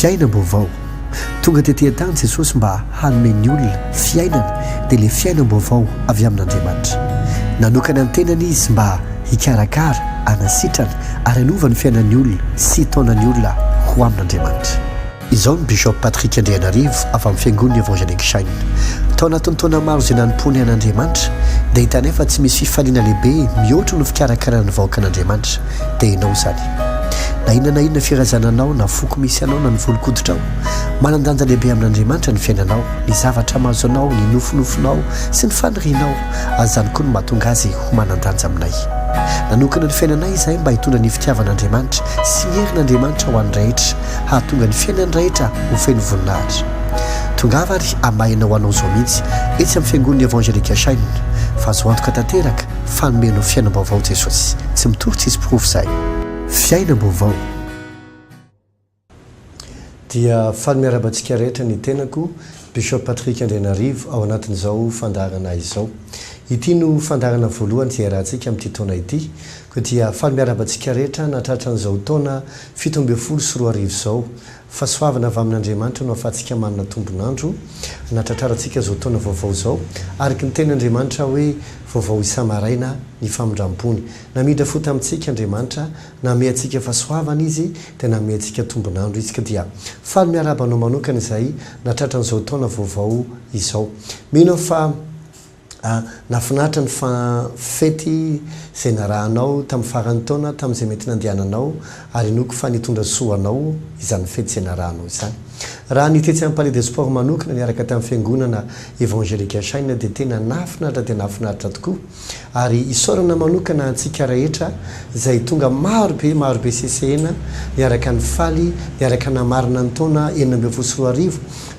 Fiainam-baovao. Tonga tety an-tany Jesosy mba hanome ny olona fiainana, dia ilay fiainam-baovao avy amin'Andriamanitra. Nanokana ny tenany Izy mba hikarakara, hanasitrana ary hanova ny fiainan'ny olona sy hitaona ny olona ho amin'Andriamanitra. Izao ny Bishop Patrick Andrianarivo avy amin'ny Fiangonana Evangelique Shine. Tao anatin'ny taona maro izay nanompoany an'Andriamanitra, dia hitanay fa tsy misy fifaliana lehibe mihoatra noho fikarakarana ny vahoakan'Andriamanitra, dia ianao izany. Na inona na inona firazananao, na foko misy anao, na ny volon-koditrao, manan-danja lehibe amin'Andriamanitra ny fiainanao, ny zavatra mahazo anao, ny nofinofinao sy ny fanirianao, ary izany koa no mahatonga azy ho manan-danja aminay. Nanokana ny fiainanay izahay mba hitondra ny fitiavan'Andriamanitra sy ny herin'Andriamanitra ho an'ny rehetra. hahatonga ny fiainan'ny rehetra ho feno voninahitra. Tongava ary hamahina ho anao izao mihitsy etsy amin'ny Fiangonan'ny Evangelique Shine fa azo antoka tanteraka fa hanome anao fiainam-baovao Jesosy. Tsy mitory tsisy porofo izahay. Fiainam-baovao. Dia faly miarahaba antsika rehetra ny tenako, Bishop Patrick Andrianarivo ao anatin'izao fandaharana izao. Ity no fandaharana voalohany izay iarahantsika amin'ity taona ity, koa dia faly miarahaba antsika rehetra nahatratra an'izao taona 2017 izao. Fahasoavana avy amin'Andriamanitra no ahafahantsika manana tombon'andro hanatratrarantsika izao taona vaovao izao, araka ny tenin'Andriamanitra hoe vaovao isa-maraina ny famindram-pony. Namindra fo tamintsika Andriamanitra, nanome antsika fahasoavana Izy, dia nanome antsika tombon'andro Izy. Ka dia faly miarahaba anao manokana izay nahatratra an'izao taona vaovao izao. Mino aho fa. Nahafinaritra ny fety izay narahanao tamin'ny faran'ny taona tamin'izay mety nandehananao ary inoako fa nitondra soa ho anao izany fety izay narahanao izany. Raha ny tetsy amin'ny Palais des Sports manokana niaraka tamin'ny fiangonana Evangelique Shine dia tena nahafinaritra dia nahafinaritra tokoa ary isaorana manokana antsika rehetra izay tonga maro be maro be sesehena niaraka nifaly niaraka namarana ny taona 2016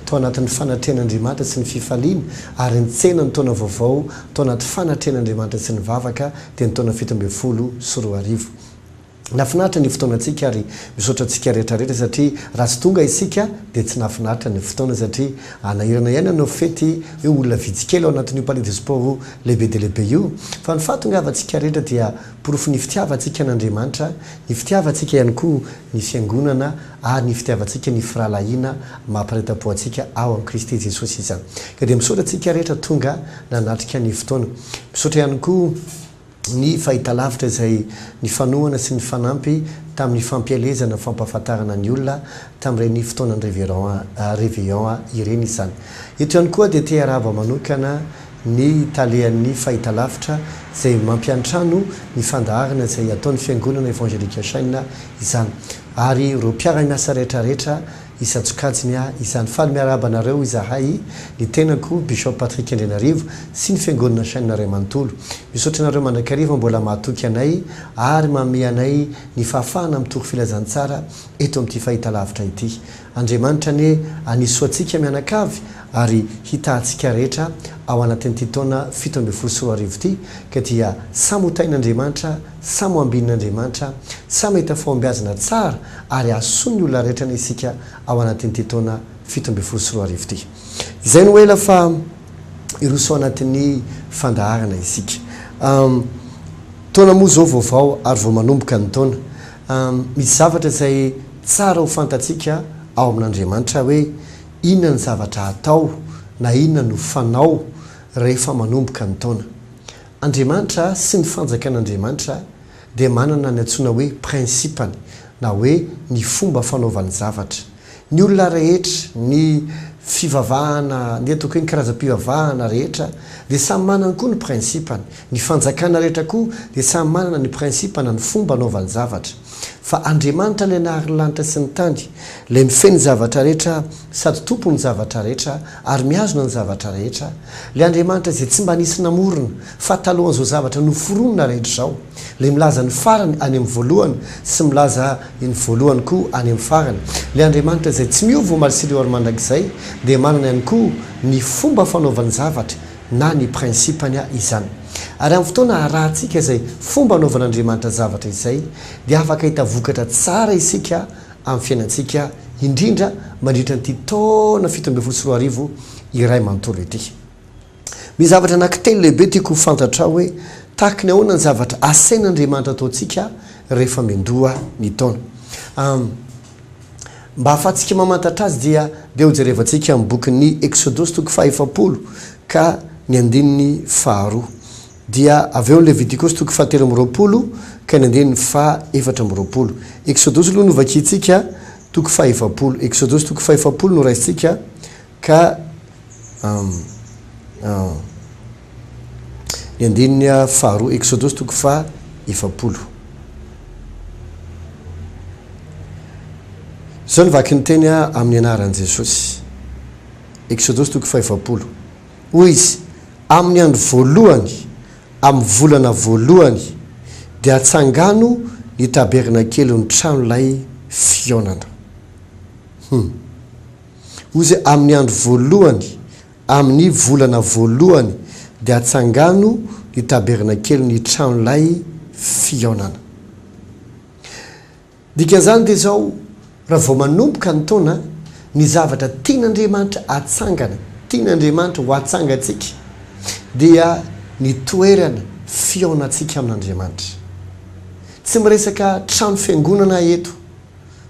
tao anatin'ny fanatrehan'Andriamanitra sy ny fifaliana ary nitsena ny taona vaovao tao anaty fanatrehan'Andriamanitra sy ny vavaka dia ny taona 2017. Nahafinaritra ny fotoanantsika ary misaotra antsika rehetra rehetra satria raha tsy tonga isika dia tsy nahafinaritra ny fotoana satria anahirana ihany hanao fety hoe olona vitsy kely ao anatin'io palais de sport lehibe dia lehibe io fa ny fahatongavantsika rehetra dia porofon'ny fitiavantsika an'Andriamanitra, ny fitiavantsika ihany koa ny fiangonana ary ny fitiavantsika ny firahalahiana maha-mpiray-tampo antsika ao amin'i Kristy Jesosy izany. Ka dia misaotra antsika rehetra tonga nanatrika ny fotoana. Misaotra ihany koa ny fahitalavitra izay nifanohana sy nifanampy tamin'ny fampielezana fampahafantarana ny olona tamin'ireny fotoanan'ny Révérend Réveillon ireny izany. Eto ihany koa dia te hiarahaba manokana ny talehan'ny fahitalavitra izay mampiantrano ny fandaharana izay ataon'ny Fiangonana Evangelique Shine izany ary ireo mpiara-miasa rehetra rehetra isan-tsokajiny izany. Faly miarahaba anareo izahay, ny tenako Bishop Patrick Andrianarivo sy ny Fiangonana Shine iray manontolo. Misaotra anareo mandrakariva mbola mahatoky anay ary manome anay ny fahafahana mitory filazantsara eto amin'ity fahitalavitra ity. Andriamanitra anie hanisoa antsika mianakavy ary hitahantsika rehetra ao anatin'ity taona 2017 ity ka dia samy ho tahin'Andriamanitra, samy ho ambinin'Andriamanitra, samy hahita fahombiazana tsara ary hahasoa ny olona rehetra anie isika ao anatin'ity taona 2017 ity. Izay no ela fa hiroso ao anatin'ny fandaharana isika. Taona moa izao vaovao ary vao manomboka ny taona. Misy zavatra izay tsara ho fantatsika ao amin'Andriamanitra hoe inona ny zavatra atao na inona no fanao rehefa manomboka ny taona. Andriamanitra sy ny fanjakan'Andriamanitra dia manana ny antsoina hoe principe-ny na hoe ny fomba fanaovany zavatra. Ny olona rehetra, ny fivavahana, ny ataoko hoe ny karazam-pivavahana rehetra dia samy manana koa ny principe-ny. Ny fanjakana rehetra koa dia samy manana ny principe na ny fomba anaovany zavatra. Fa Andriamanitra ilay nahary ny lanitra sy ny tany, ilay mifehy ny zavatra rehetra sady Tompon'ny zavatra rehetra ary mihazona ny zavatra rehetra, ilay Andriamanitra izay tsy mba nisy namorona fa talohan'izao zavatra noforonina rehetra izao, ilay milaza ny farany any amin'ny voalohany sy milaza ny voalohany koa any amin'ny farany, ilay Andriamanitra izay tsy miova omaly sy ireo ary mandrakizay dia manana ihany koa ny fomba fanaovany zavatra na ny principe-ny izany. Ary amin'ny fotoana arahantsika izay fomba anaovan'Andriamanitra zavatra izay, dia afaka hahita vokatra tsara isika amin'ny fiainantsika, indrindra mandritra an'ity taona 2017 iray manontolo ity. Misy zavatra anankitelo lehibe tiako ho fantatrao hoe tahaky ny ahoana ny zavatra asain'Andriamanitra ataontsika rehefa miandoha ny taona. Mba hahafahantsika mamantatra azy dia dia hojerevantsika amin'ny bokin'ny Eksodosy toko faha-40 ka ny andininy faharoa. Dia avy eo ny Levitikosy toko faha-23 ka ny andininy faha-24. Eksodosy aloha no vakintsika toko faha-40. Eksodosy toko faha-40 no raisintsika ka ny andininy faharoa. Eksodosy toko faha-40. Izao no vaky ny teny amin'ny anaran'i Jesosy. Eksodosy toko faha-40. Hoy izy, Amin'ny andro voalohany, amin'ny volana voalohany, dia atsangano ny tabernakelin'ny tranolay fihaonana. Hum. Hoy izy, Amin'ny andro voalohany, amin'ny volana voalohany, dia atsangano ny tabernakelin'ny tranolay fihaonana. Dikan'izany dia izao, raha vao manomboka ny taona, ny zavatra tian'Andriamanitra hatsangana, tian'Andriamanitra ho atsangantsika, dia ny toerana fihaonantsika amin'Andriamanitra. Tsy miresaka trano fiangonana aho eto,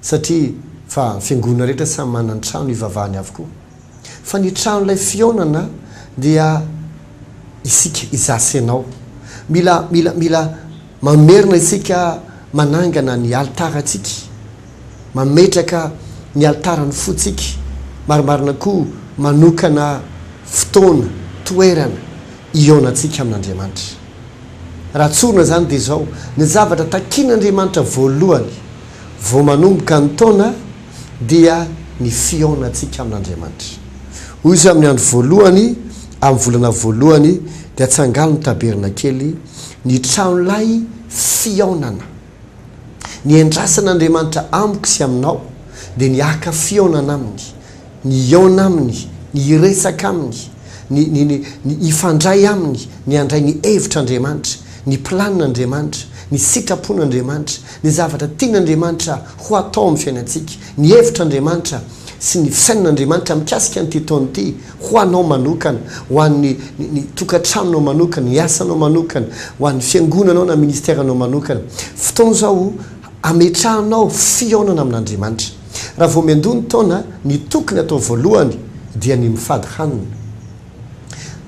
satria fa ny fiangonana rehetra samy manana ny trano ivavahany avokoa. Fa ny tranolay fihaonana dia isika, izaho sy ianao. Mila, mila, mila mamerina isika manangana ny alitarantsika, mametraka ny alitaran'ny fontsika, marimarina koa manokana fotoana, toerana hihaonantsika amin'Andriamanitra. Raha tsorina izany dia izao, ny zavatra takian'Andriamanitra voalohany vao manomboka ny taona dia ny fihaonantsika amin'Andriamanitra. Hoy Izy, Amin'ny andro voalohany, amin'ny volana voalohany, dia atsangano ny tabernakely, ny tranolay fihaonana. Ny endrasan'Andriamanitra amiko sy aminao dia ny haka fihaonana Aminy, ny hihaona Aminy, ny hiresaka Aminy, ny, ny, ny, ny hifandray Aminy, ny handray ny hevitr'Andriamanitra, ny planin'Andriamanitra, ny sitrapon'Andriamanitra, ny zavatra tian'Andriamanitra ho atao amin'ny fiainantsika, ny hevitr'Andriamanitra sy ny fisainan'Andriamanitra mikasika an'ity taona ity, ho anao manokana, ho an'ny ny ny tokantranonao manokana, ny asanao manokana, ho an'ny fiangonanao na ministeranao manokana. Fotoana izao hametrahanao fihaonana amin'Andriamanitra. Raha vao miandoha ny taona, ny tokony atao voalohany dia ny mifady hanina.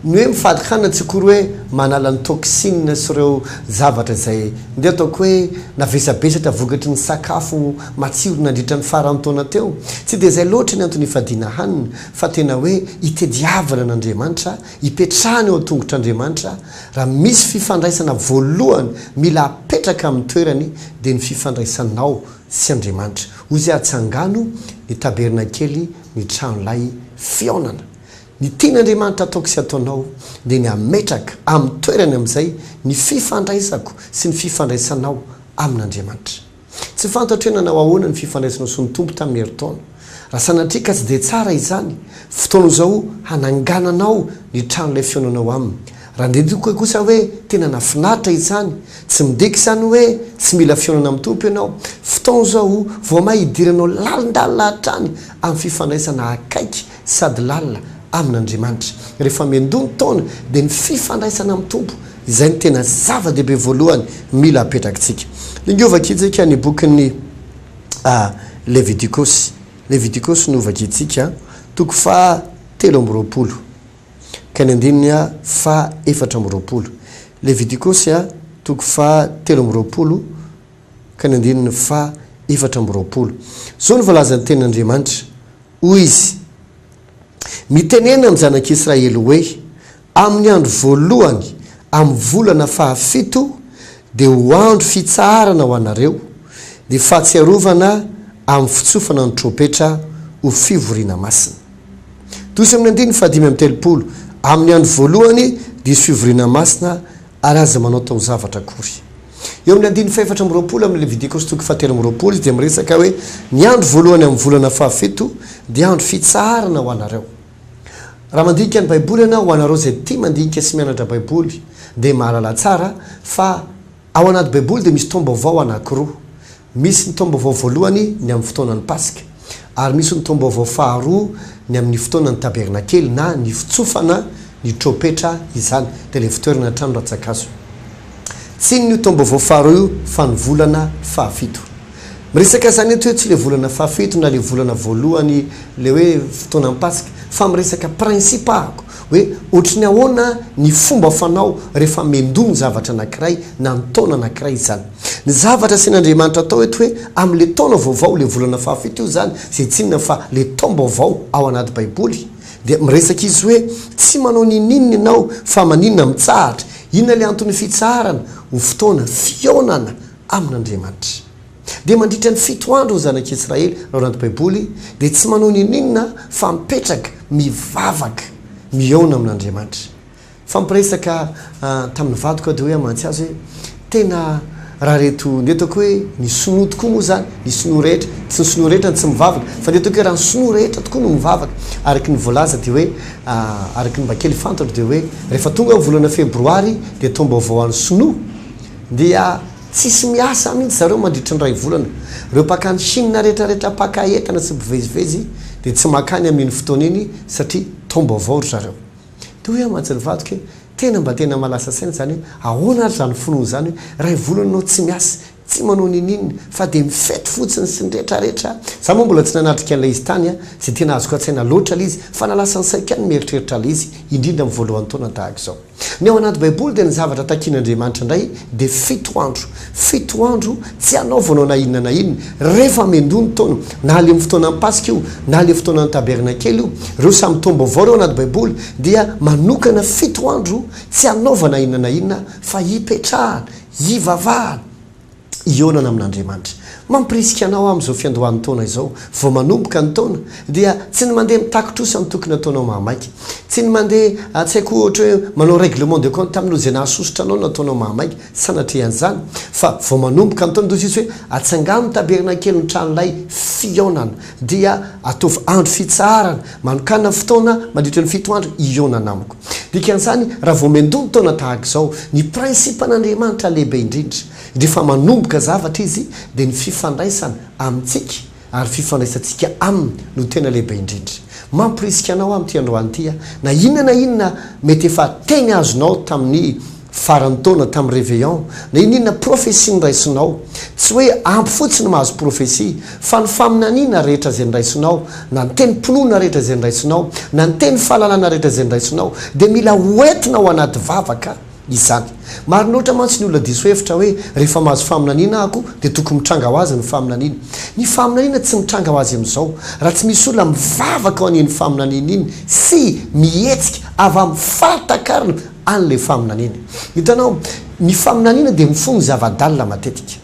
Ny hoe mifady hanina tsy akory hoe manala ny toxines sy ireo zavatra izay ndeha ataoko hoe navesabesatra vokatry ny sakafo matsiro nandritra ny faran'ny taona teo. Tsy dia izay loatra ny antony ifadiana hanina fa tena hoe itediavana an'Andriamanitra, ipetrahana eo an-tongotr'Andriamanitra. Raha misy fifandraisana voalohany mila apetraka amin'ny toerany dia ny fifandraisanao sy Andriamanitra. Hoy izy atsangano ny tabernakely ny tranolay fihaonana. Ny tian'Andriamanitra ataoko sy ataonao dia ny hametraka amin'ny toerany amin'izay ny fifandraisako sy ny fifandraisanao amin'Andriamanitra. Tsy fantatro hoe nanao ahoana ny fifandraisanao sy ny Tompo tamin'ny herintaona. Raha sanatria ka tsy dia tsara izany, fotoana izao hanangananao ny tranolay fihaonanao Aminy. Raha nidika kosa hoe tena nahafinaritra izany, tsy midika izany hoe tsy mila fihaonana amin'ny Tompo ianao. Fotoana izao vao may hidiranao lalindalina hatrany amin'ny fifandraisana akaiky sady lalina amin'Andriamanitra. Rehefa miandoha ny taona dia ny fifandraisana amin'ny Tompo izay no tena zava-dehibe voalohany mila apetrakitsika. Lingo vakintsika ny bokin'ny Levitikosy. Levitikosy no vakintsika, toko faha 23 ka ny andininy faha 24. Levitikosy toko faha 23 ka ny andininy faha 24. Izao no voalazan'ny tenin'Andriamanitra, Hoy izy, Mitenena amin'ny zanak'Israely hoe, 'Amin'ny andro voalohany amin'ny volana fahafito dia ho andro fitsaharana ho anareo, ny fahatsiarovana amin'ny fitsofana ny trompetra ho fivoriana masina. Tohizo amin'ny andininy fahadimy amby 30, Amin'ny andro voalohany dia hisy fivoriana masina ary aza manao taozavatra akory. Eo amin'ny andininy fahefatra amby 20 amin'ny Levitikosy toko fahatelo amby 20 izy dia miresaka hoe ny andro voalohany amin'ny volana fahafito dia andro fitsaharana ho anareo. Raha mandinika ny Baiboly ianao, ho anareo izay tia mandinika sy mianatra Baiboly dia mahalala tsara fa ao anaty Baiboly dia misy taom-baovao anankiroa. Misy ny taom-baovao voalohany ny amin'ny fotoanan'ny Paska, ary misy ny taom-baovao faharoa ny amin'ny fotoanan'ny Tabernakely na ny fitsofana ny trompetra izany, dia ilay fitoerana trano rantsankazo. Tsy inona io taom-baovao faharoa io fa ny volana fahafito. Miresaka izany eto hoe tsy ilay volana fahafito na ilay volana voalohany ilay hoe fotoanan'ny Paska fa miresaka principe ahako hoe ohatry ny ahoana ny fomba fanao rehefa mendoa ny zavatra anankiray na ny taona anankiray izany. Ny zavatra asian'Andriamanitra atao eto hoe amin'ilay taona vaovao, ilay volana fahafito io izany izay tsy inona fa ilay taom-baovao ao anaty Baiboly dia miresaka izy hoe tsy manao n'inon'inona ianao fa maninona mitsahatra. Inona ilay anton'ny fitsaharana? Ho fotoana fihaonana amin'Andriamanitra. Dia mandritra ny fito andro ny zanak'Israely, raha ao anaty Baiboly, dia tsy manao n'inon'inona fa mipetraka, mivavaka, mihaona amin'Andriamanitra. Nifampiresaka tamin'ny vadiko aho dia hoy aho mantsy azy hoe, tena raha reto, ndeha ataoko hoe ny sinoa tokoa moa izany, ny sinoa rehetra, tsy ny sinoa rehetra no tsy mivavaka, fa ndeha ataoko hoe raha ny sinoa rehetra tokoa no mivavaka, araka ny voalaza dia hoe, araka ny mba kely fantatro dia hoe, rehefa tonga ny volana febroary dia taom-baovao an'ny sinoa, dia tsisy miasa mihitsy zareo mandritra ny iray volana. Ireo mpakany Chine rehetra rehetra mpaka entana sy mpivezivezy dia tsy makany amin'iny fotoana iny satria taom-baovao ry zareo. Dia hoy aho mantsy ny vadiko hoe tena mba tena mahalasa saina izany hoe ahoana ary izany finoana izany hoe iray volana ianao tsy miasa, tsy manao n'inon'inona fa dia mifety fotsiny sy ny rehetra rehetra. Za moa mbola tsy nanatrika an'ilay izy tany an, tsy dia tena azoko an-tsaina loatra ilay izy fa nahalasa ny saiko ihany ny mieritreritra ilay izy indrindra amin'ny voalohan'ny taona tahaka izao. Ny ao anaty baiboly dia ny zavatra takian'Andriamanitra indray dia fito andro. Fito andro tsy hanaovanao na inona na inona. Rehefa mendoa ny taona, na le fotoanan'ny Paska io, na le fotoanan'ny Tabernakely io, ireo samy taom-baovao ireo anaty baiboly, dia manokana fito andro tsy hanaovana inona na inona fa hipetrahana, hivavahana. hihaonana amin'Andriamanitra. Mampirisika anao aho amin'izao fiandohan'ny taona izao, vao manomboka ny taona, dia tsy ny mandeha mitaky trosa no tokony ataonao mahamaika. Tsy ny mandeha, tsy haiko ohatra hoe manao règlement de compte tamin'ireo izay nahasosotra anao no ataonao mahamaika, sanatria an'izany, fa vao manomboka ny taona dia hoy Jesosy hoe, atsangano ny tabernakely ny tranolay fihaonana, dia ataovy andro fitsaharana, manokàna fotoana mandritra ny fito andro hihaonana amiko. Dikan'izany, raha vao miandoha ny taona tahaka izao, ny principe-n'Andriamanitra lehibe indrindra, Rehefa manomboka zavatra izy dia ny fifandraisana amintsika ary fifandraisantsika aminy no tena lehibe indrindra. Mamporisika anao aho amin'ity androany ity aho, na inona na inona mety efa teny azonao tamin'ny faran'ny taona, tamin'ny réveillon, na inona inona prophétie noraisinao, tsy hoe ampy fotsiny mahazo prophétie, fa ny faminaniana rehetra izay noraisinao, na ny tenim-pinoana rehetra izay noraisinao, na ny teny fahalalana rehetra izay noraisinao, dia mila hoentina ao anaty vavaka izany. Maro loatra mantsy ny olona diso hevitra hoe rehefa mahazo faminaniana ako dia tokony mitranga ho azy ny faminaniana. Ny faminaniana tsy mitranga ho azy amin'izao raha tsy misy olona mivavaka ao an'iny faminaniana iny sy mihetsika avy amin'ny fahatakarana an'ilay faminaniana. Hitanao, ny faminaniana dia mifono zava-dalina matetika.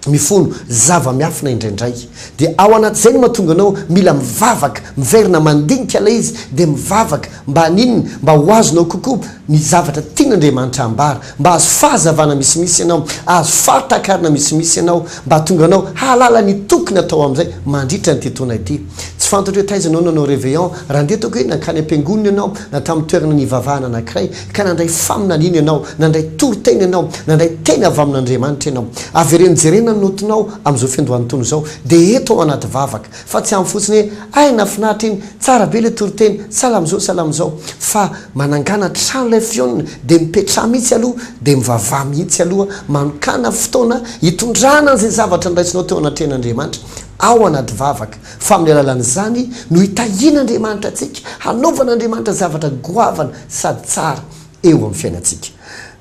mifono zava-miafina indraindray. Dia ao anatin'izay no mahatonga anao mila mivavaka, miverina mandinika ilay izy, dia mivavaka mba haninona? Mba ho azonao kokoa ny zavatra tian'Andriamanitra hambara, mba hahazo fahazavana misimisy ianao, hahazo fahatakarana misimisy ianao, mba hahatonga anao hahalala ny tokony hatao amin'izay mandritra an'ity taona ity. Tsy fantatro hoe taiza ianao nanao réveillon, raha ndeha ataoko hoe nankany am-piangonana ianao, na tamin'ny toerana nivavahana anankiray, ka nandray faminaniana ianao, nandray toriteny ianao, nandray teny avy amin'Andriamanitra ianao. Avereno jerena ny notinao amin'izao fiandohan'ny taona izao, dia eto ao anaty vavaka, fa tsy amin'ny fotsiny hoe, hay nahafinaritra iny, tsara be ilay toriteny, sahala amin'izao, sahala amin'izao. Fa manangàna trano ilay fihaonana, dia mipetraha mihitsy aloha, dia mivavaha mihitsy aloha, manokàna fotoana hitondrana an'izay zavatra noraisinao teo anatrehan'Andriamanitra, ao anaty vavaka. Fa amin'ny alalan'izany no hitahian'Andriamanitra antsika, hanaovan'Andriamanitra zavatra goavana sady tsara eo amin'ny fiainantsika.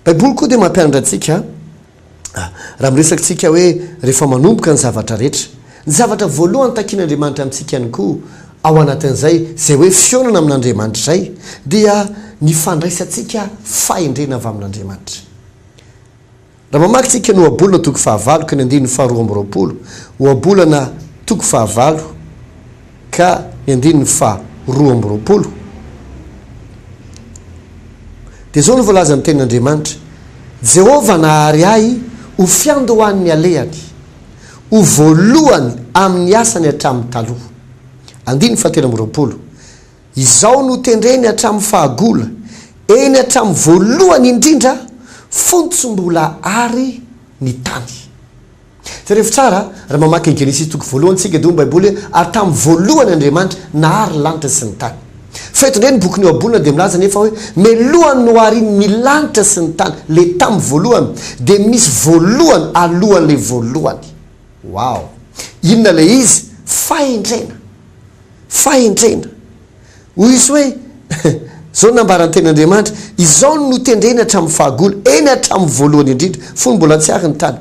Baiboly koa dia mampianatra antsika, raha miresaka isika hoe rehefa manomboka ny zavatra rehetra, ny zavatra voalohany takian'Andriamanitra amintsika ihany koa ao anatin'izay, izay hoe fihaonana amin'Andriamanitra izay, dia ny fandraisantsika fahendrena avy amin'Andriamanitra. Raha mamaky tsika ny Ohabolana toko fahavalo ka ny andininy faharoa 22, Ohabolana toko fahavalo ka ny andininy faha 22, dia izao no voalazan'ny Tenin'Andriamanitra, Jehovah nahary ahy ho fiandohan'ny alehany, ho voalohany amin'ny asany hatramin'ny taloha. Andininy fahatelo amby 20. Izao no tendreny hatramin'ny fahagola, eny hatramin'ny voalohany indrindra, fony tsy mbola ary ny tany. Jerevo tsara, raha mamaky ny Genesisy toko voalohany isika dia hoy ny Baiboly hoe, ary tamin'ny voalohany Andriamanitra nahary ny lanitra sy ny tany. Fa eto indray ny bokin'ny Ohabolana dia milaza anefa hoe, melohan'ny nohariny ny lanitra sy ny tany, ilay tamin'ny voalohany, dia misy voalohany alohan'ilay voalohany. Wow! Inona ilay izy? Fahendrena. Fahendrena. Hoy izy hoe, Izao no nambaran'ny Tenin'Andriamanitra, Izao no notendreny hatramin'ny fahagola, eny hatramin'ny voalohany indrindra, fony mbola tsy ary ny tany.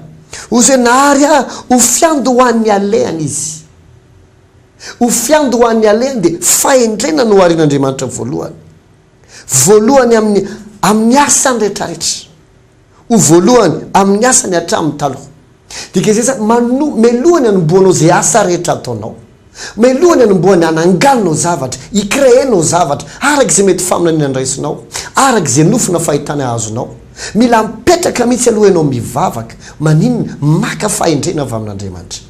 Hoy izy hoe, Nahary ahy ho fiandohan'ny alehany izy. Ho fiandohan'ny alehany dia fahendrena no harian'Andriamanitra voalohany. Voalohany amin'ny amin'ny asany rehetrarehetra. Ho voalohany amin'ny asany hatramin'ny taloha. Dikan'izay izany, mano, melohany hanombohanao izay asa rehetra ataonao. Melohany hanombohany hanangananao zavatra, hi-créer-nao zavatra, araka izay mety faminaniana andraisinao, araka izay nofy na fahitana azonao. Mila mipetraka mihitsy aloha ianao mivavaka, maninona? Maka fahendrena avy amin'Andriamanitra.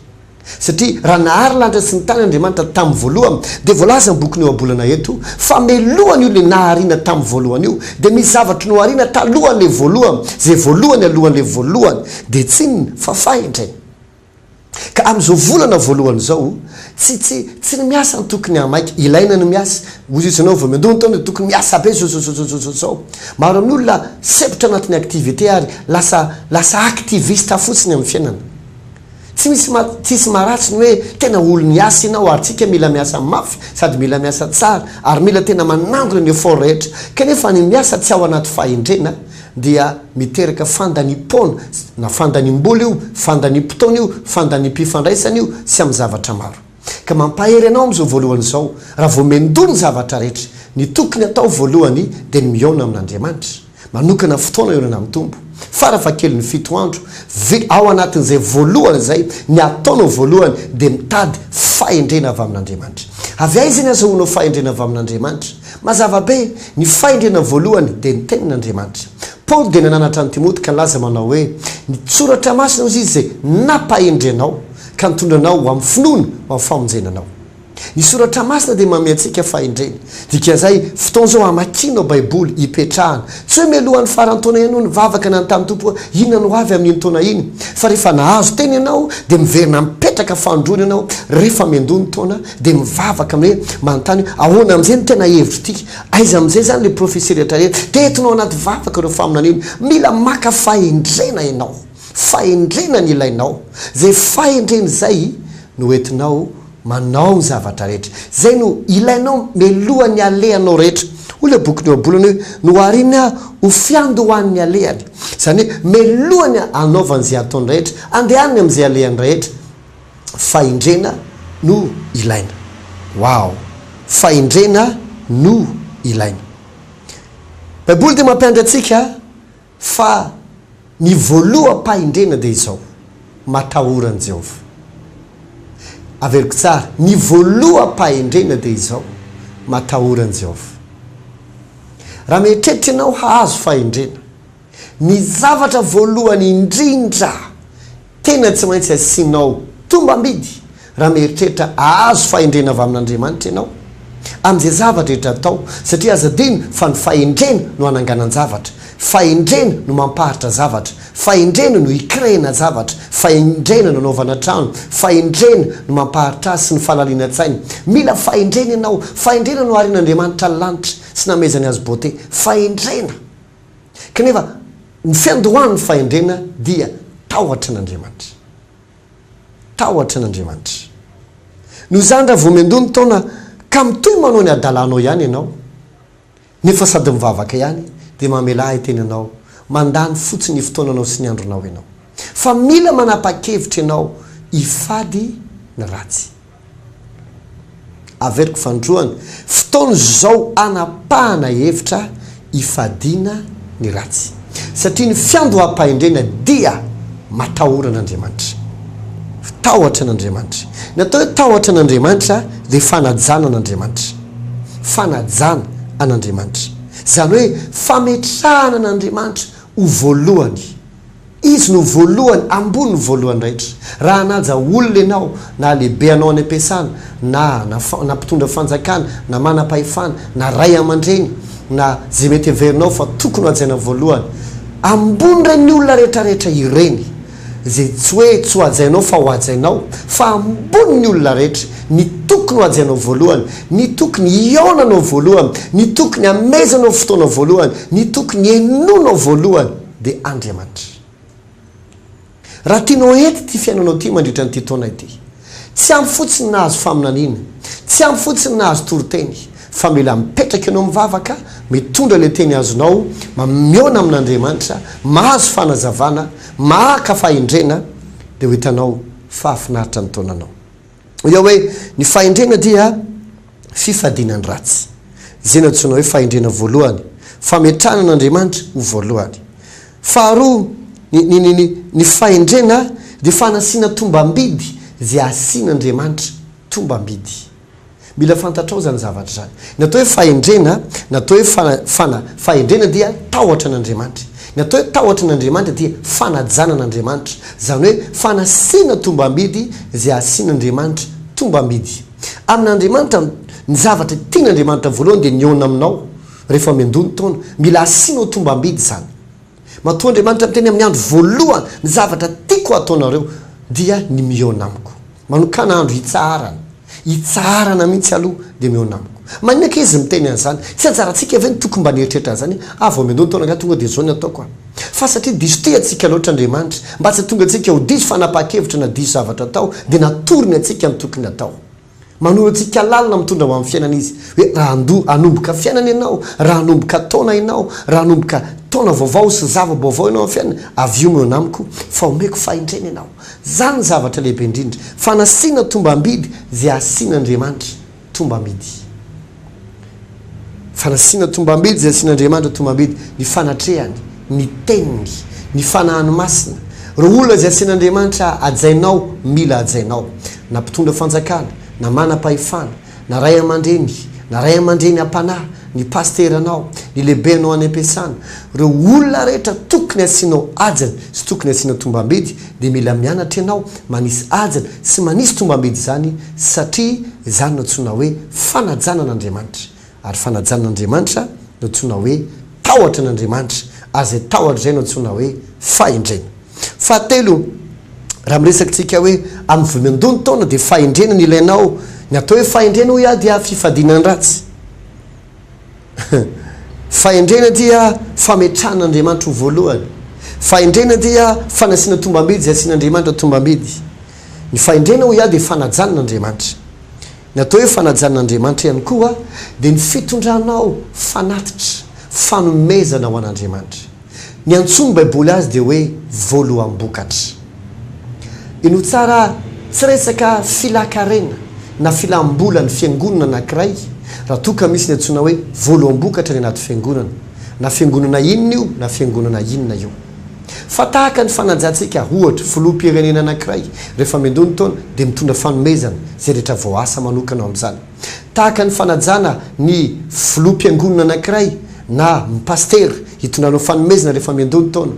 Satria raha nahary lanitra sy ny tany Andriamanitra tamin'ny voalohany, dia voalaza ny bokin'ny Ohabolana eto fa melohany io ilay nahariana tamin'ny voalohany io, dia misy zavatra nohariana talohan'ilay voalohany, izay voalohany alohan'ilay voalohany, dia tsy inona fa fahendrena. Ka amin'izao volana voalohany izao, tsy, tsy, tsy ny miasa no tokony hahamaika, ilaina ny miasa, hoy izy ianao vao miandoha ny taona dia tokony miasa be zao zao zao zao zao zao. Maro amin'ny olona sempotra anatin'ny activité ary lasa, lasa activiste fotsiny amin'ny fiainana. Tsy misy ma tsisy maharatsy ny hoe tena olon'ny asa ianao ary tsika mila miasa mafy sady mila miasa tsara ary mila tena manangona ny effort rehetra kanefa ny miasa tsy ao anaty fahendrena dia miteraka fandaniam-poana na fandaniam-bola io, fandaniam-potoana io, fandaniam-pifandraisana io sy amin'ny zavatra maro. Ka mampahery anao amin'izao voalohany izao raha vao mendoa ny zavatra rehetra ny tokony atao voalohany dia ny mihaona amin'Andriamanitra. Manokana fotoana ionana amin'ny Tompo, farafahakeliny fito andro, vi, ao anatin'izay voalohany izay, ny ataonao voalohany dia mitady fahendrena avy amin'Andriamanitra. Avy aiza ny azahoanao fahendrena avy amin'Andriamanitra? Mazava be, ny fahendrena voalohany dia ny Tenin'Andriamanitra. Paoly dia nananatra an'i Timoty ka nilaza manao hoe, Ny Soratra Masina, hozy izy, izay nampahendry anao, ka nitondra anao ho amin'ny finoana, ho amin'ny famonjena anao. Ny soratra masina dia manome antsika fahendrena. Dikan'izay, fotoana izao hamakianao Baiboly, hipetrahana. Tsy hoe mialohan'ny faran'ny taona ihany no nivavaka nanontany Tompo hoe inona no ho avy amin'iny taona iny. Fa rehefa nahazo teny ianao dia miverina mipetraka fanindroany ianao rehefa miandoha ny taona dia mivavaka amin'ny hoe manontany hoe ahoana amin'izay no tena hevitro ity? Aiza amin'izay izany ilay prophetie rehetra rehetra? Dia entinao anaty vavaka ireo faminaniana. Mila maka fahendrena ianao. Fahendrena ny ilainao. Izay fahendrena izay no entinao manao ny zavatra rehetra. Izay no ilainao mialohan'ny alehanao rehetra. Hoy ilay bokin'ny Ohabolana hoe, Nohariny aho ho fiandohan'ny alehany. Izany hoe mialohan'ny hanaovany izay ataony rehetra, andehanany amin'izay alehany rehetra, fahendrena no ilaina. Wow! Fahendrena no ilaina. Baiboly dia mampiandry antsika Fa ny voaloham-pahendrena dia izao, matahora an'i Jehovah. Averiko tsara, ny voaloham-pahendrena dia izao, matahora an'i Jehovah. Raha mieritreritra ianao hahazo fahendrena, ny zavatra voalohany indrindra Tena tsy maintsy asianao tombam-bidy raha mieritreritra hahazo fahendrena avy amin'Andriamanitra ianao, amin'izay zavatra rehetra atao, satria aza adino fa ny fahendrena no hananganan-javatra, fahendrena no mampaharitra zavatra, fahendrena no hi-créer-na zavatra, fahendrena no anaovana trano, fahendrena no mampaharitra azy sy ny fahalalinan-tsaina. Mila fahendrena ianao, fahendrena no harin'Andriamanitra ny lanitra sy namehezany azy beauté, fahendrena. Kanefa ny fiandohan'ny fahendrena dia tahotra an'Andriamanitra. Tahotra an'Andriamanitra. Noho izany raha vao miandoha ny taona ka mitohy manao ny hadalanao ihany ianao, nefa sady mivavaka ihany, dia mamelà ahy hiteny anao, mandany fotsiny ny fotoananao sy ny andronao ianao. Fa mila manapa-kevitra ianao hifady ny ratsy. Averiko fanindroany, fotoana izao hanapahana hevitra hifadiana ny ratsy. Satria ny fiandoham-pahendrena dia matahora an'Andriamanitra. Tahotra an'Andriamanitra. Ny atao hoe tahotra an'Andriamanitra dia fanajana an'Andriamanitra. Fanajana an'Andriamanitra. Izany hoe fametrahana an'Andriamanitra ho voalohany. Izy no voalohany, ambony ny voalohany rehetra. Raha hanaja olona ianao, na lehibe anao any am-piasana, na na na mpitondra fanjakana, na manam-pahefana, na ray aman-dreny, na izay mety heverinao fa tokony ho hajaina voalohany. Ambony ireny olona rehetra rehetra ireny. Izay tsy hoe tsy ho hajainao fa ho hajainao, fa ambony ny olona rehetra. Ny tokony ho hajainao voalohany, ny tokony hihaonanao voalohany, ny tokony hamezanao fotoana voalohany, ny tokony henoinao voalohany. dia Andriamanitra. Raha tianao hety ity fiainanao ity mandritra an'ity taona ity, Tsy ampy fotsiny nahazo faminaniana, tsy ampy fotsiny nahazo toriteny, fa mila mipetraka ianao mivavaka, mitondra ilay teny azonao, mihaona amin'Andriamanitra, mahazo fanazavana, maka fahendrena, dia ho hitanao fa hahafinaritra ny taonanao. Hoy aho hoe, ny fahendrena dia fifadiana ny ratsy. Izay no antsoina hoe fahendrena voalohany, fametrahana an'Andriamanitra ho voalohany. Faharoa, ny, ny, ny, ny, ny fahendrena dia fanasiana tombam-bidy izay asian'Andriamanitra tombam-bidy. Mila fantatrao izany zavatra izany. Ny atao hoe fahendrena, ny atao hoe fana, fana, fahendrena dia tahotra an'Andriamanitra. Ny atao hoe tahotra an'Andriamanitra dia fanajana an'Andriamanitra. Izany hoe fanasiana tombam-bidy izay asian'Andriamanitra tombam-bidy. Amin'Andriamanitra, ny zavatra tian'Andriamanitra voalohany dia ny hihaona aminao rehefa miandoha ny taona. Mila asianao tombam-bidy izany. Matoa Andriamanitra miteny amin'ny andro voalohany, ny zavatra tiako hataonareo dia ny mihaona amiko. Manokàna andro hitsaharana. Hitsaharana mihitsy aloha dia mihaona amiko. Maninona kay izy miteny an'izany? Tsy anjarantsika ve ny tokony mba nieritreritra an'izany hoe, ah vao miandoha ny taona angaha tonga dia izao ny ataoko ah. Fa satria diso tia antsika loatra Andriamanitra, mba tsy hahatonga antsika ho diso fanapahan-kevitra na diso zavatra atao, dia natorony antsika ny tokony hatao. Manoro antsika lalana mitondra ho amin'ny fiainana Izy. Hoe raha handoa, hanomboka fiainana ianao, raha hanomboka taona ianao, raha hanomboka taona vaovao sy zava-baovao ianao amin'ny fiainana, avia omeo amiko fa omeko fahendrena ianao. Izany ny zavatra lehibe indrindra. Fanasiana tombam-bidy izay asian'Andriamanitra tombam-bidy. Fanasiana tombam-bidy izay asian'Andriamanitra tombam-bidy, ny fanatrehany, ny teniny, ny fanahiny masina. Ireo olona izay asian'Andriamanitra hajainao, mila hajainao. Na mpitondra fanjakana, na manam-pahefana, na ray aman-dreny, na ray aman-dreny am-panahy, ny pasiteranao, ny lehibenao any am-piasana, ireo olona rehetra tokony asianao hajany sy tokony asiana tombam-bidy dia mila mianatra ianao manisy hajany sy manisy tombam-bidy izany satria izany no antsoina hoe fanajana an'Andriamanitra ary fanajana an'Andriamanitra no antsoina hoe tahotra an'Andriamanitra ary izay tahotra izay no antsoina hoe fahendrena. Fahatelo, raha miresaka tsika hoe amin'ny vomiandoha ny taona dia fahendrena no ilainao, ny atao hoe fahendrena hoy aho dia fifadiana ny ratsy. Fahendrena dia fametrahana Andriamanitra ho voalohany. Fahendrena dia fanasiana tombam-bidy izay asian'Andriamanitra tombam-bidy. Ny fahendrena hoy aho dia fanajana an'Andriamanitra. Ny atao hoe fanajana an'Andriamanitra ihany koa dia ny fitondranao fanatitra, fanomezana ho an'Andriamanitra. Ny antsoin'ny Baiboly azy dia hoe voaloham-bokatra. Inoa tsara, tsy resaka filan-karena na filam-bola ny fiangonana anankiray raha toa ka misy ny antsoina hoe voaloham-bokatra any anaty fiangonana, na fiangonana inona io na fiangonana inona io. Fa tahaka ny fanajantsika, ohatra, filoham-pirenena anankiray, rehefa miandoha ny taona dia mitondra fanomezana izay rehetra voaasa manokana ao amin'izany. Tahaka ny fanajana ny filoham-piangonana anankiray na ny pasitera hitondranao fanomezana rehefa miandoha ny taona.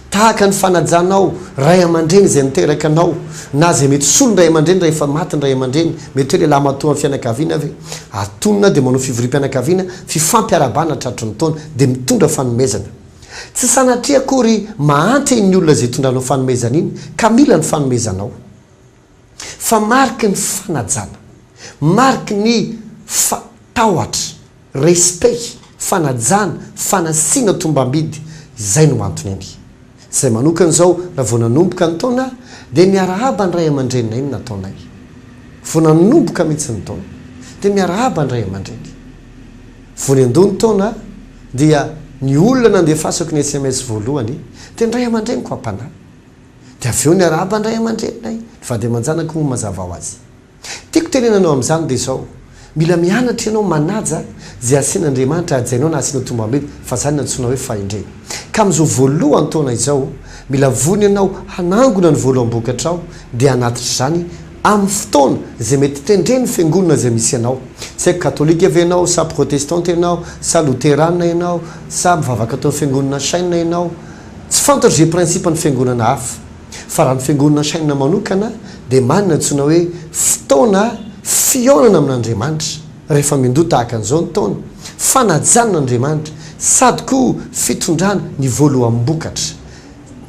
Tahaka ny fanajanao ray aman-dreny izay niteraka anao na izay mety solon'ny ray aman-dreny raha efa maty ny ray aman-dreny, mety hoe lehilahy matoa amin'ny fianakaviana ve? Atonina dia manao fivoriam-pianakaviana fifampiarahabana tratry ny taona dia mitondra fanomezana. Tsy sanatria akory mahantra iny olona izay itondranao fanomezana iny ka mila ny fanomezanao. Fa mariky ny fanajana, mariky ny fa tahotra, respect, fanajana, fanasiana tombambidy, izay no antony anie. Izay manokana izao raha vao nanomboka ny taona dia miarahaba ny ray aman-dreninay no nataonay. Vao nanomboka mihitsy ny taona dia miarahaba ny ray aman-dreny. Vao niandoha ny taona dia ny olona nandefasako ny sms voalohany dia ny ray aman-dreniko am-panahy. Dia avy eo niarahaba ny ray aman-dreninay, ny vady aman-janako moa mazava ho azy. Tiako tenenanao amin'izany dia izao, mila mianatra ianao manaja izay asian'Andriamanitra hajainao na asiana tombam-bidy fa izany no antsoina hoe fahendrena. Ka amin'izao voalohan-taona izao, mila vonona ianao hanangona ny voaloham-bokatrao dia hanatitra izany amin'ny fotoana izay mety tendren'ny fiangonana izay misy anao. Tsy haiko katolika ve ianao sa protestanta ianao sa loterana ianao sa mivavaka ato amin'ny fiangonana chaine ianao. Tsy fantatro izay principe ny fiangonana hafa fa raha ny fiangonana chaine manokana dia manana antsoina hoe fotoana fihaonana amin'Andriamanitra rehefa miandoha tahaka an'izao ny taona, fanajana an'Andriamanitra sady koa fitondrana ny voaloham-bokatra.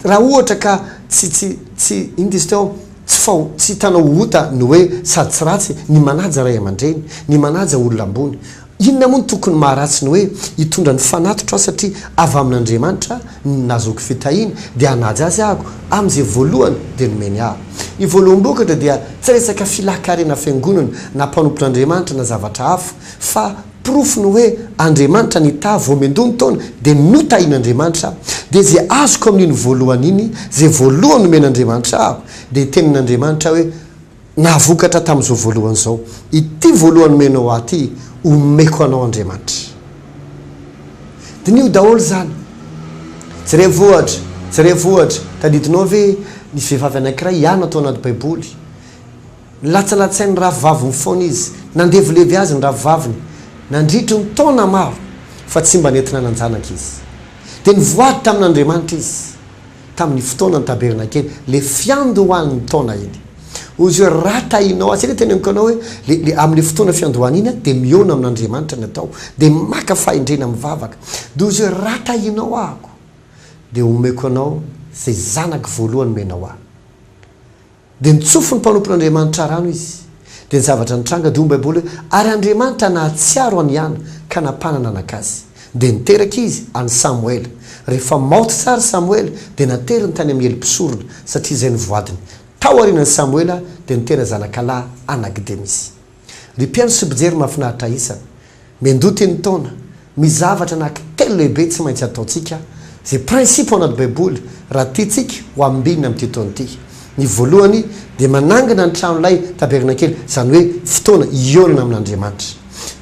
Raha ohatra ka tsy tsy tsy inona izy teo tsy faho tsy hitanao ho ota ny hoe sady tsy ratsy ny manaja ray aman-dreny, ny manaja olona ambony. Inona moa no tokony maharatsy ny hoe hitondra ny fanatitro aho satria avy amin'Andriamanitra ny nahazoako fitahiana dia hanaja azy ahako amin'izay voalohany dia nomeny ahy. Ny voaloham-bokatra dia tsy resaka filan-karena fiangonana na mpanompon'Andriamanitra na zavatra hafa fa porofo ny hoe Andriamanitra nitahy vao miandoha ny taona dia notahian'Andriamanitra aho dia izay azoko amin'iny voalohany iny izay voalohany nomen'Andriamanitra ahy dia tenin'Andriamanitra hoe Nahavokatra tamin'izao voalohany izao. Ity voalohany omenao ahy ity, omeko anao Andriamanitra. Diniho daholo izany. Jerevo ohatra, jerevo ohatra, tadidinao ve nisy vehivavy anankiray ihany tao anaty Baiboly? Nilatsalatsain'ny rafivaviny foana izy, nandevilevy azy ny rafivaviny, nandritry ny taona maro, fa tsy mba nentina nanjanaka izy. Dia nivoady tamin'Andriamanitra izy. tamin'ny fotoana ny tabernakely, le fiandohan'ny taona iny. Hoy izy hoe, Raha tahinao ahy, zay le teneniko anao hoe, le, le amin'le fotoana fiandohana iny dia mihaona amin'Andriamanitra ny atao, dia maka fahendrena mivavaka. Dia hoy izy hoe, Raha tahinao ahako, dia omeko anao izay zanako voalohany omenao ahy. Dia nitsofin'ny mpanompon'Andriamanitra rano izy. Dia ny zavatra nitranga dia hoy ny Baiboly hoe, Ary Andriamanitra nahatsiaro an'i Hana ka nampanana anaka azy. Dia niteraka izy an'i Samoela. Rehefa maoty tsara Samoela, dia nateriny tany amin'i Ely mpisorona, satria izay no voadiny. Tao aorianan'i Samoela dia nitera zanakalahy anakidemy izy. Ry mpihaino sy mpijery mahafinaritra isany, Miandoha ny taona, misy zavatra anaky telo lehibe tsy maintsy ataontsika, izay principe ao anaty baiboly raha tiantsika ho ambinina amin'ity taona ity. Ny voalohany dia manangana ny tranolay tabernakely, izany hoe fotoana hihaonana amin'Andriamanitra.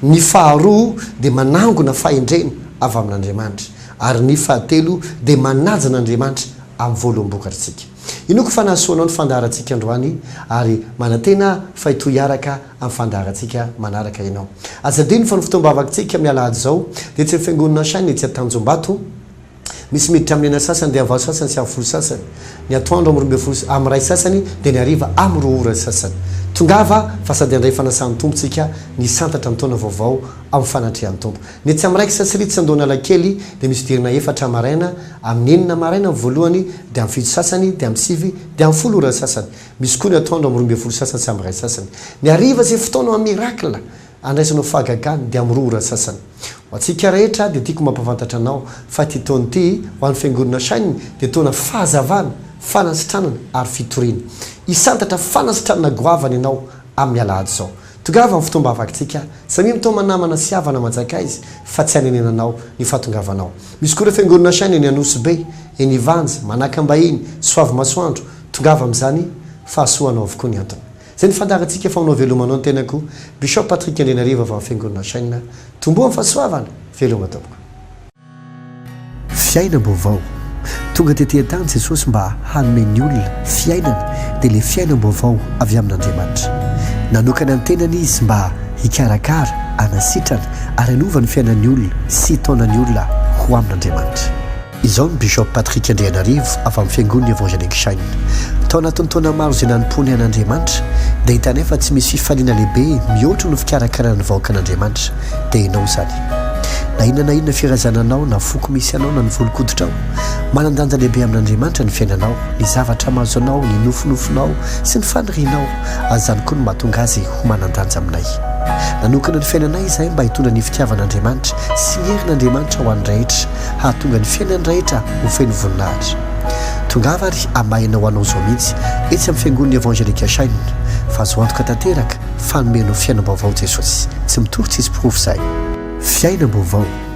Ny faharoa dia manangona fahendrena avy amin'Andriamanitra. Ary ny fahatelo dia manaja an'Andriamanitra amin'ny voaloham-bokatritsika. Inoako fa nahasoa anao ny fandaharantsika androany ary manantena aho fa hitohy hiaraka amin'ny fandaharantsika manaraka ianao. Aza adino fa ny fotoam-bavakitsika amin'ny alahady izao dia etsy amin'ny Fiangonana Shine etsy Antanjombato. Misy miditra amin'ny enina sasany dia amin'ny valo sasany sy amin'ny folo sasany. Ny atoandro amin'ny 12 amin'ny iray sasany dia ny hariva amin'ny roa ora sasany. Tongava fa sady handray fanasan'ny Tompo tsika ny hisantatra ny taona vaovao amin'ny fanatrehan'ny Tompo. Ny etsy amin'ny Raiksa sy Ritz Andohanalakely dia misy fidirana efatra maraina, amin'ny enina maraina ny voalohany dia amin'ny fito sasany dia amin'ny sivy dia amin'ny folo ora sasany. Misy koa ny atoandro amin'ny 12 sasany sy amin'ny iray sasany. Ny hariva izay fotoana ho miracle andraisanao fahagagana dia amin'ny roa ora sasany. Ho antsika rehetra dia tiako mampahafantatra anao fa ity taona ity ho an'ny Fiangonana Shine dia taona fahazavana, fanasitranana ary fitoriana. Hisantatra fanasitranana goavana ianao amin'ny alahady izao. Tongava amin'ny fotoam-bavakitsika, samia mitaoma namana sy havana aman-tsakaiza fa tsy hanenenanao ny fahatongavanao. Misy koa ireo Fiangonana Shine eny Anosibe, eny Ivanja, Manakambahiny, Soavimasoandro, Tongava amin'izany fa hahasoa anao avokoa ny antony. Izay ny fandaharantsika fa manao veloma anao ny tenako, Bishop Patrick Andrianarivo avy amin'ny Fiangonana Shine. Tomboa amin'ny fahasoavana! Veloma tompoko. Fiainam-baovao. Tonga tety an-tany Jesosy mba hanome ny olona fiainana, dia ilay fiainam-baovao avy amin'Andriamanitra. Nanokana ny tenany Izy mba hikarakara, hanasitrana ary hanova ny fiainan'ny olona sy hitaona ny olona ho amin'Andriamanitra. Izao ny Bishop Patrick Andrianarivo avy amin'ny Fiangonana Evangelique Shine. Tao anatin'ny taona maro izay nanompoany an'Andriamanitra, dia hitanay fa tsy misy fifaliana lehibe mihoatra noho fikarakarana ny vahoakan'Andriamanitra, dia ianao izany. Na inona na inona firazananao, na foko misy anao, na ny volon-koditrao, manan-danja lehibe amin'Andriamanitra ny fiainanao, ny zavatra mahazo anao, ny nofinofinao, sy ny fanirianao, ary izany koa no mahatonga azy ho manan-danja aminay. Nanokana ny fiainanay izahay mba hitondra ny fitiavan'Andriamanitra sy ny herin'Andriamanitra ho an'ny rehetra. hahatonga ny fiainan'ny rehetra ho feno voninahitra. Tongava ary hamaina ho anao izao mihitsy etsy amin'ny Fiangonan'ny Evangelique Shine fa azo antoka tanteraka fa hanome anao fiainam-baovao Jesosy. Tsy mitory tsisy porofo izahay. Fiainam-baovao.